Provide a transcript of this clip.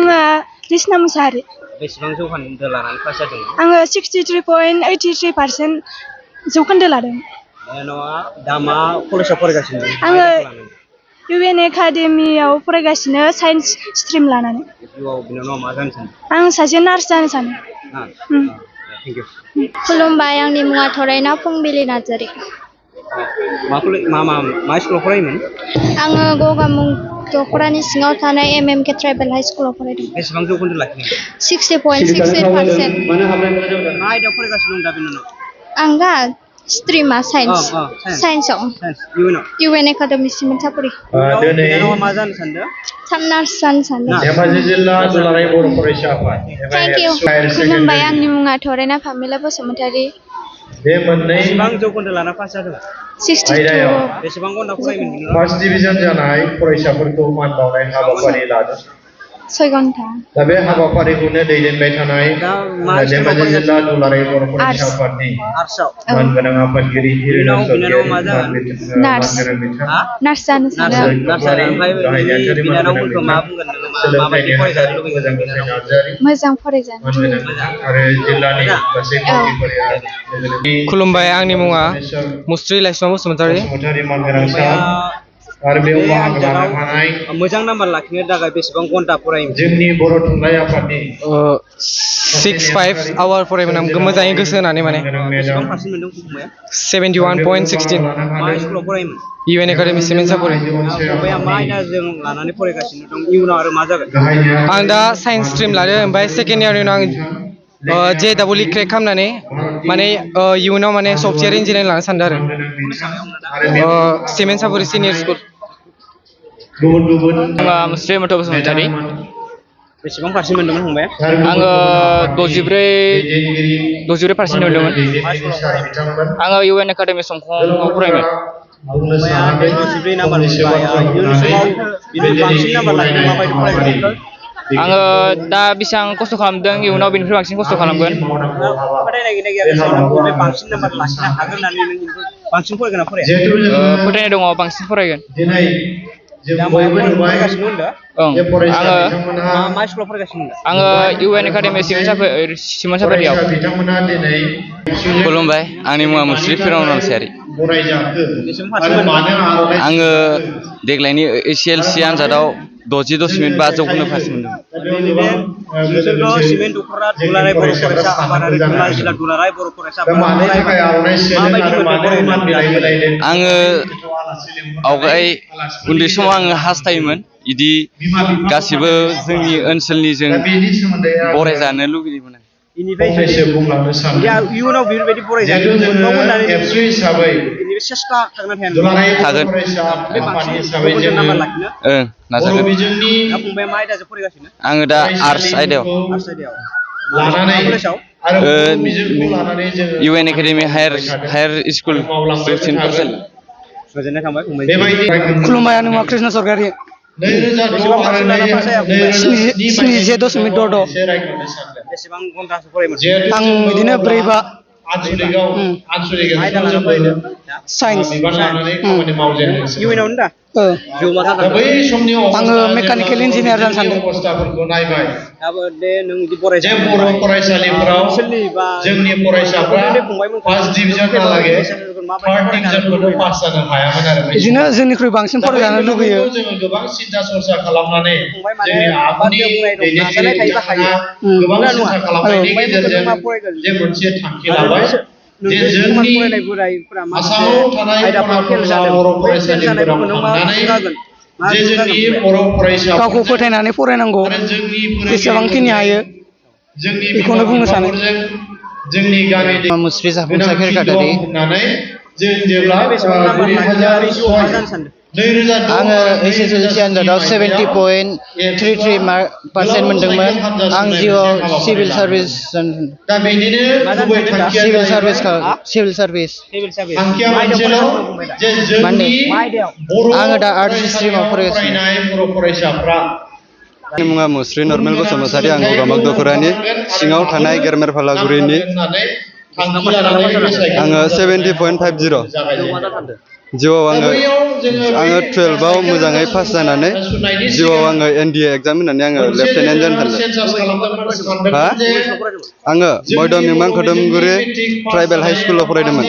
मुङा रिसना मुसाहारि। बेसेबां जौखोन्दो लानानै पास जादों? आङो 63.83% जौखोन्दो लादों। दा मा कलेजाव फरायगासिनो दं? आङो UN एकाडेमियाव फरायगासिनो साइन्स स्ट्रिम लानानै। बिनानावा मा जानो सानो? आं सासे नार्स जानो सानो। Thank you. खुलुमबाय, आंनि मुङा थरायना फुंबिलि नार्जारि। मा स्कुलाव फरायोमोन? आङो गगामुं दख'रानि सिङाव थानाय MMK ट्राइबेल हाइ स्कुलाव फरायदों। बेसेबां जौखोन्दो लाखिनो? 60.68%। मा आयदायाव फरायगासिनो दं दा बिनानाव? आं दा स्ट्रिमा साइन्स। साइन्सआव। UN academy Simen Chapori. बिनानावा मा जानो सानदों? नार्स जानो सानदों। धेमाजि जिल्ला दुलाराय बर' फरायसा आफाद। Thank you. खुलुमबाय, आंनि मुङा थरायना फामिला बसुमतारि। बे मोननै बेसेबां जौखोन्दो लाना पास जादों? 62। बेसेबां घन्टा फरायोमोन? फार्स्ट डिभिजन जानाय फरायसाफोरखौ मान बावनाय हाबाफारि लादों। 6 घन्टा। दा बे हाबाफारिखौनो दैदेनबाय थानाय धेमाजि जिल्ला दुलाराय बर' फरायसा आफादनि मानगोनां आफादगिरि हिरोन स्वरगयारि नार्स जानो सानो। बिनानावफोरखौ मा बुंगोन नोङो? माबायदि फरायजानो लुबैगोन? मोजां फरायजानो आरो जिल्लानि गासै मावगिरिफोरा खुलुमबाय, आंनि मुङा मुस्रि लाइसमा बसुमतारि। मानगोनां सार आरो बेयाव बाहागो लानो हानाय मोजां नाम्बार लाखिनो थाखाय बेसेबां घन्टा फरायोमोन? जोंनि बर' थुनलाइ आफादनि 6-5 आवार फरायोमोन आं मोजाङै गोसो होनानै माने। बेसेबां पारसेन्ट मोनदों फंबाया? 71.16। मा स्कुलाव फरायोमोन? UN academy Simen Chapori. फंबाया मा आयदाजों लानानै फरायगासिनो दं? इयुनाव आरो मा जागोन? आं दा साइन्स स्ट्रिम लादों, ओमफ्राय सेकेन्ड इयारनि उनाव आं JEE क्रेक खालामनानै माने इयुनाव माने सफ्टवेयर इन्जिनियारिं लानो सानदों आरो। Simen Chapori senior school. आङो मुस्रि मथ' बसुमतारि। बेसेबां पारसेन्ट मोन्दोंमोन फंबाया? आङो 64% मोन्दोंमोन। आङो UN एकाडेमि संखंआव फरायोमोन। फंबाया 64 नाम्बार मोनबाय। इयुन समाव बिनिफ्राय बांसिन नाम्बार लाखिनो माबायदि फरायगोन? आङो दा बेसेबां खस्थ' खालामदों, इयुनाव बेनिफ्राय बांसिन खस्थ' खालामगोन। फोथायनाय गैया बेसेबां बांसिन नाम्बार लाखिनो हागोन होननानै नों बांसिन फरायगोन ना फराया? फोथायनाय दङ, बांसिन फरायगोन। दा मायाव फरायगासिनो होनदों? आङो मा स्कुलाव फरायगासिनो होनदों? आङो UN एकाडेमि सिमेन्ट सापरियाव। खुलुमबाय, आंनि मुङा मुस्रि फिराव नलसियारि। आङो देग्लायनि HLC आनजादाव 60.5 जौखोन्दो पास मोनदों। नोंसोरखौ सिमेन्ट दख'रा दुलाराय बर' फरायसा आफाद आरो धेमाजि जिल्ला दुलाराय बर' फरायसा आफाद आङो आवगाय उन्दै समाव आङो हास्थायोमोन इदि गासिबो जोंनि ओनसोलनि जों बरायजानो लुगैयोमोन। बुंलांनो सानो इयुनाव बेफोरबायदि फरायजानो मोनबावो होननानै हिसाबै सेस्था थागोन ना थागोन। नाजागोन। फंबाया मा आयदाजों फरायगासिनो? आङो दा आर्टस आयदायाव। UN एकाडेमि हायार स्कुल जौसिन फरायसालि। गोजोननाय थांबाय फंबाय। खुलुमबाय, आंनि मुङा कृष्ण स्वरगयारि। 77.6. बेसेबां घन्टासो फरायोमोन? आं बिदिनो 4-5 साइन्स। इयुनावनो दा? आङो मेकानिकेल इन्जिनियार जानो सानदों। दाबो दे नों बिदि फरायसा बर' फरायसालिफोराव जोंनि फरायसाफ्रा फार्स्ट डिभिजनहालागै थार्ड डिभिजनखौनो पास जानो हायामोन आरो। बिदिनो जोंनिख्रुइ बांसिन फरायजानो लुगैयो। जोङो गोबां सिन्था सरसा खालामनानै जोंनि आफादनि दैदेनगिरि बिथाङा गोबां सिन्था खालामनायनि गेजेरजों जे मोनसे थांखि लाबाय जे जोंनि आसामाव थानाय बर' फरायसालिफोराव थांनानै जे जोंनि बर' फरायसाफोरजों गावखौ फोथायनानै फरायनांगौ, जेसेबांखिनि हायो बेखौनो बुंनो सानो। जोंनि गामि मुस्रि जाफुंसार खादारि। जों जेब्ला 2006 आङो HSLC आनजादाव 70.33% मोन्दोंमोन। आं जिउआव सिभिल सार्भिस सिभिल सार्भिस थांखिया मोनसेल' जे जोंनि आङो दा आर्टस स्ट्रिमाव फरायगासिनो। बर' फरायसाफ्रा आंनि मुङा मुस्रि नरमेल बसुमतारि। आं गगामुग दख'रानि सिङाव थानाय गेरमेर फालागुरिनि। आङो 70.50 जिउआव आङो आङो 12आव मोजाङै पास जानानै जिउआव आङो NDA एग्जाम होनानै आङो लेफ्टेनेन्ट जानो सानदों हा आङो मयदम निमां खदमगुरि ट्राइबेल हाइ स्कुलाव फरायदोंमोन